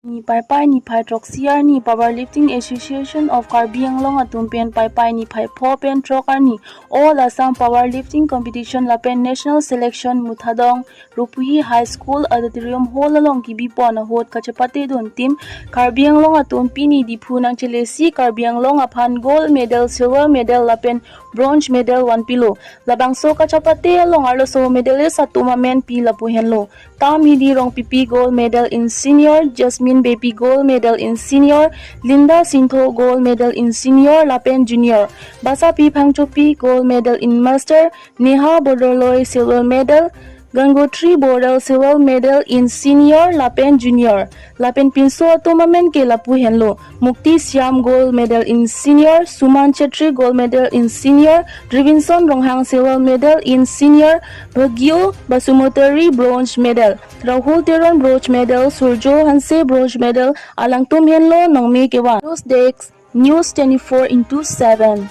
Ni pai pai ni phai trok siar ni Power Lifting Association of Karbi Anglong atum pen pai pai ni phai pho pen trok ni All Assam Power Lifting Competition lapen National Selection Muthadong Rupui High School Auditorium Hall along ki bi pon hot kachapate don team Karbi Anglong atum pini diphu nang chelesi Karbi Anglong aphan gold medal, silver medal lapen bronze medal one pilo labangso kachapate along arlo so medalist atuma men pi lapu henlo Tam Hidi Rong Pipi gold medal in senior, Jasmine Baby gold medal in senior, Linda Sintho gold medal in senior lapen junior, Basa P Phangchopi gold medal in master, Neha Bordoloi silver medal, Gangotri Bodal silver medal in senior lapen junior, lapen Pinso atumamen ke lapu henlo Mukti Siam gold medal in senior, Suman Chetri gold medal in senior, Drivinson Ronghang silver medal in senior, Bhagyo Basumotari bronze medal, Rahul Teron bronze medal, Surjo Hanse bronze medal, Alangtum henlo Nongmi Kewa. News Desk, News 24x7.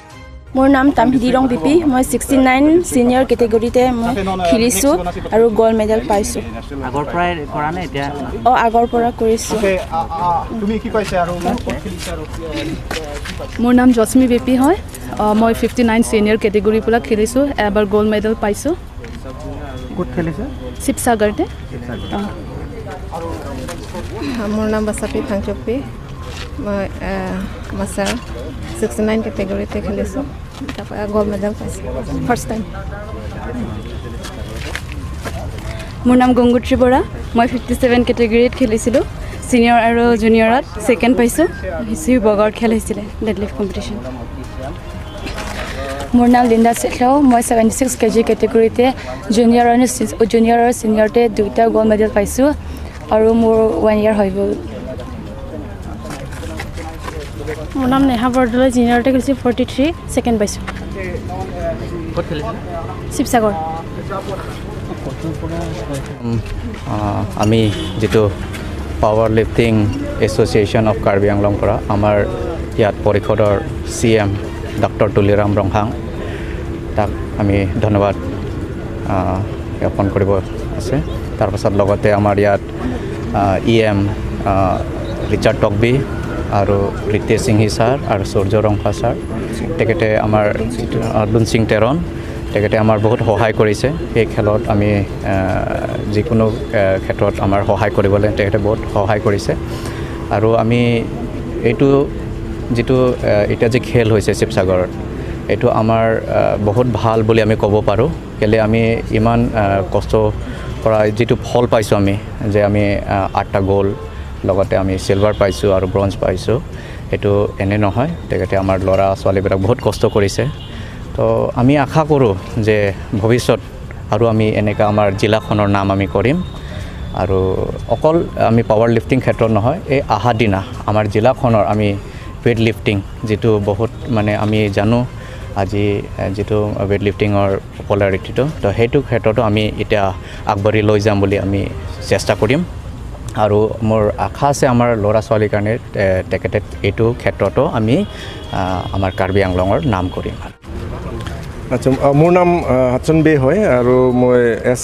মোৰ নাম তামহিদি ৰং BP. মই 69 senior কেটেগৰীতে মই খেলিছোঁ আৰু gold medal পাইছোঁ। আগৰ পৰাই কৰা নে এতিয়া? অঁ, আগৰ পৰা কৰিছোঁ। তুমি কি পাইছা আৰু ক'ত খেলিছা আৰু কি পাইছা? মোৰ নাম জস্মি বেপী হয়। মই 59 ছিনিয়ৰ কেটেগৰীৰ পৰা খেলিছোঁ। এবাৰ গ'ল্ড মেডেল পাইছোঁ। ক'ত খেলিছে? শিৱসাগৰতে, অঁ। মোৰ নাম বাচাপি ফাংচপি। মই মাষ্টাৰ 69 কেটেগৰীতে খেলিছোঁ। তাৰপৰা গ'ল্ড মেডেল পাইছোঁ ফাৰ্ষ্ট টাইম। মোৰ নাম গংগোত্ৰী বৰা। মই 57 কেটেগৰীত খেলিছিলোঁ। ছিনিয়ৰ আৰু জুনিয়ৰত ছেকেণ্ড পাইছোঁ। শিৱসাগৰত খেল হৈছিলে ডেডলিফ্ট কম্পিটিশ্যন। মোৰ নাম লিণ্ডা চেখেও। মই 76 কেজি কেটেগৰীতে জুনিয়ৰ আৰু ছিনিয়ৰতে দুয়োটা গ'ল্ড মেডেল পাইছোঁ আৰু মোৰ ওৱান ইয়েৰ হৈ গ'ল। মোৰ নাম নেহা বৰদলৈ। জুনিয়ৰতে খেলিছোঁ 43, ছেকেণ্ড পাইছোঁ। ক'ত খেলিছিলে? শিৱসাগৰ। আমি যিটো power lifting association of Karbi Anglong পৰা আমাৰ ইয়াত পৰিষদৰ C M doctor Tuliram Ronghang, তাক আমি ধন্যবাদ জ্ঞাপন কৰিব আছে। তাৰপাছত লগতে আমাৰ ইয়াত ই এম ৰিচাৰ্ড টকবি আৰু ৰিতেশ সিংহী ছাৰ আৰু সূৰ্য ৰংফা ছাৰ, তেখেতে আমাৰ যিটো লুনচিং টেৰণ, তেখেতে আমাৰ বহুত সহায় কৰিছে। সেই খেলত আমি যিকোনো ক্ষেত্ৰত আমাৰ সহায় কৰিবলৈ তেখেতে বহুত সহায় কৰিছে। আৰু আমি এইটো যিটো এতিয়া যি খেল হৈছে শিৱসাগৰত, এইটো আমাৰ বহুত ভাল বুলি আমি ক'ব পাৰোঁ। কেলৈ আমি ইমান কষ্ট কৰা যিটো ফল পাইছোঁ আমি, যে আমি আঠটা গ'ল্ড, লগতে আমি চিলভাৰ পাইছোঁ আৰু ব্ৰঞ্জ পাইছোঁ, সেইটো এনে নহয়। তেখেতে আমাৰ ল'ৰা ছোৱালীবিলাক বহুত কষ্ট কৰিছে। তো আমি আশা কৰোঁ যে ভৱিষ্যত আৰু আমি এনেকুৱা আমাৰ জিলাখনৰ নাম আমি কৰিম। আৰু অকল আমি পাৱাৰ লিফটিং ক্ষেত্ৰত নহয়, এই অহা দিনা আমাৰ জিলাখনৰ আমি ৱেইট লিফটিং যিটো বহুত মানে আমি জানো আজি যিটো ৱেইট লিফটিঙৰ পপুলাৰিটিটো, তো সেইটো ক্ষেত্ৰতো আমি এতিয়া আগবাঢ়ি লৈ যাম বুলি আমি চেষ্টা কৰিম। আৰু মোৰ আশা আছে আমাৰ ল'ৰা ছোৱালীৰ কাৰণে, তেখেতে এইটো ক্ষেত্ৰতো আমি আমাৰ কাৰ্বি আংলঙৰ নাম কৰিম। আচ্ছা, মোৰ নাম হাতচন বে হয় আৰু মই এজ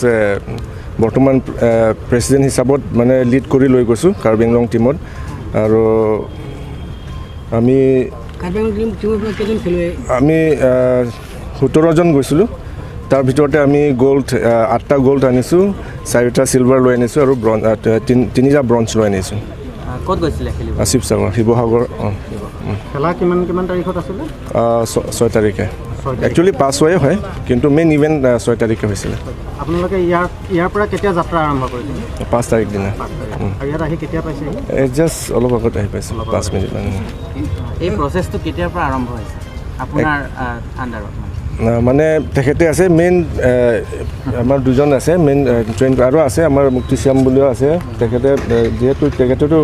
বৰ্তমান প্ৰেচিডেণ্ট হিচাপত মানে লিড কৰি লৈ গৈছোঁ কাৰ্বি আংলং টীমত। আৰু আমি আমি 17জন গৈছিলোঁ। তাৰ ভিতৰতে আমি গ'ল্ড আঠটা গ'ল্ড আনিছোঁ, চাৰিটা চিলভাৰ লৈ আনিছোঁ আৰু ব্ৰঞ্জ তিনিটা ব্ৰঞ্জ লৈ আনিছোঁ। ক'ত গৈছিলে খেলিব? শিৱসাগৰ, শিৱসাগৰ, অঁ। খেলা কিমান কিমান তাৰিখত আছিলে? 6 তাৰিখে। একচুৱেলি 5 6 হয়, কিন্তু মেইন ইভেণ্ট 6 তাৰিখে হৈছিলে। আপোনালোকে ইয়াৰ পৰা কেতিয়া যাত্ৰা আৰম্ভ কৰিছিলে? 5 তাৰিখ দিনা। আৰু ইয়াত আহি কেতিয়া পাইছেহি? জাষ্ট অলপ আগত আহি পাইছোঁ, 5 মিনিটমান। এই প্ৰচেছটো কেতিয়াৰ পৰা আৰম্ভ হৈছে আপোনাৰ আণ্ডাৰত? মানে তেখেতে আছে মেইন, আমাৰ দুজন আছে মেইন ট্ৰেইন, আৰু আছে আমাৰ মুক্তি শ্যাম বুলিও আছে। তেখেতে যিহেতু তেখেতেতো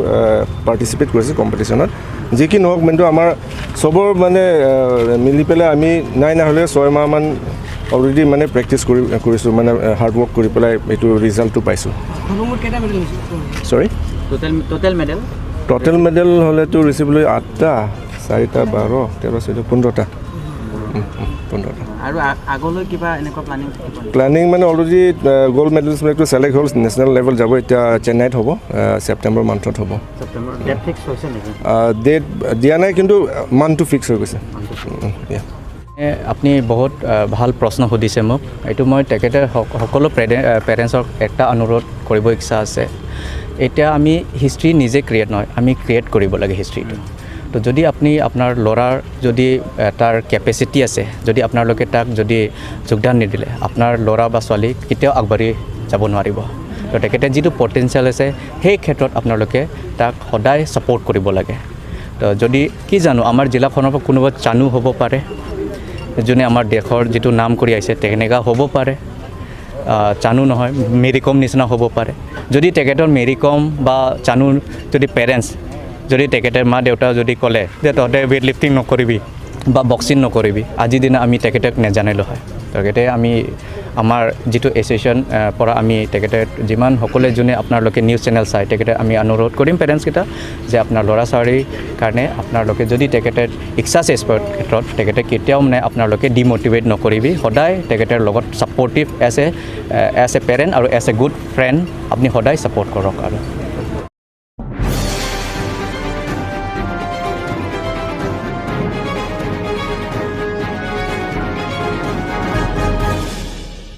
পাৰ্টিচিপেট কৰিছে কম্পিটিশ্যনত, যি কি নহওক, কিন্তু আমাৰ চবৰ মানে মিলি পেলাই আমি নাই নহ'লে 6 মাহমান অলৰেডি মানে প্ৰেক্টিচ কৰিছোঁ, মানে হাৰ্ড ৱৰ্ক কৰি পেলাই এইটো ৰিজাল্টটো পাইছোঁ। চৰি, টোটেল মেডেল? টোটেল মেডেল হ'লেতো ৰিচিভ লৈ আঠটা, চাৰিটা, 12, 13, 14, 15টা। 15টা। আৰু আগলৈ কিবা এনেকুৱা প্লানিং থাকিব নেকি? প্লানিং মানে অলৰেডি গ'ল্ড মেডেলছবিলাকটো ছিলেক্ট হ'ল, নেশ্যনেল লেভেল যাব। এতিয়া চেন্নাইত হ'ব, ছেপ্টেম্বৰ মান্থত হ'ব। ছেপ্টেম্বৰ ডেট ফিক্স হৈছে নেকি? ডেট দিয়া নাই, কিন্তু মান্থটো ফিক্স হৈ গৈছে। Yeah. আপুনি বহুত ভাল প্ৰশ্ন সুধিছে মোক। এইটো মই তেখেতে সকলো পেৰেণ্টছক এটা অনুৰোধ কৰিব ইচ্ছা আছে। এতিয়া আমি হিষ্ট্ৰী নিজে ক্ৰিয়েট নহয়, আমি ক্ৰিয়েট কৰিব লাগে হিষ্ট্ৰীটো। তো যদি আপুনি আপোনাৰ ল'ৰাৰ যদি তাৰ কেপেচিটি আছে, যদি আপোনালোকে তাক যদি যোগদান নিদিলে, আপোনাৰ ল'ৰা বা ছোৱালী কেতিয়াও আগবাঢ়ি যাব নোৱাৰিব। তো তেখেতে যিটো পটেঞ্চিয়েল আছে, সেই ক্ষেত্ৰত আপোনালোকে তাক সদায় ছাপৰ্ট কৰিব লাগে। তো যদি কি জানো, আমাৰ জিলাখনৰ পৰা কোনোবা চানু হ'ব পাৰে, যোনে আমাৰ দেশৰ যিটো নাম কৰি আহিছে, তেনেকুৱা হ'ব পাৰে। চানু নহয়, মেৰিকম নিচিনা হ'ব পাৰে। যদি তেখেতৰ মেৰিকম বা চানুৰ যদি পেৰেণ্টছ, যদি তেখেতৰ মা দেউতা যদি ক'লে যে তহঁতে ৱেইট লিফটিং নকৰিবি বা বক্সিং নকৰিবি, আজিৰ দিনা আমি তেখেতক নেজানিলোঁ হয়। তেখেতে আমি আমাৰ যিটো এছ'চিয়েশ্যন পৰা আমি তেখেতে যিমান সকলোৱে যোনে আপোনালোকে নিউজ চেনেল চায়, তেখেতে আমি অনুৰোধ কৰিম পেৰেণ্টছকেইটা যে আপোনাৰ ল'ৰা ছোৱালীৰ কাৰণে আপোনালোকে যদি তেখেতে ইচ্ছা আছে স্পৰ্ট ক্ষেত্ৰত, তেখেতে কেতিয়াও মানে আপোনালোকে ডিম'টিভেট নকৰিবি। সদায় তেখেতৰ লগত supportive as a parent আৰু এজ এ গুড ফ্ৰেণ্ড আপুনি সদায় ছাপৰ্ট কৰক আৰু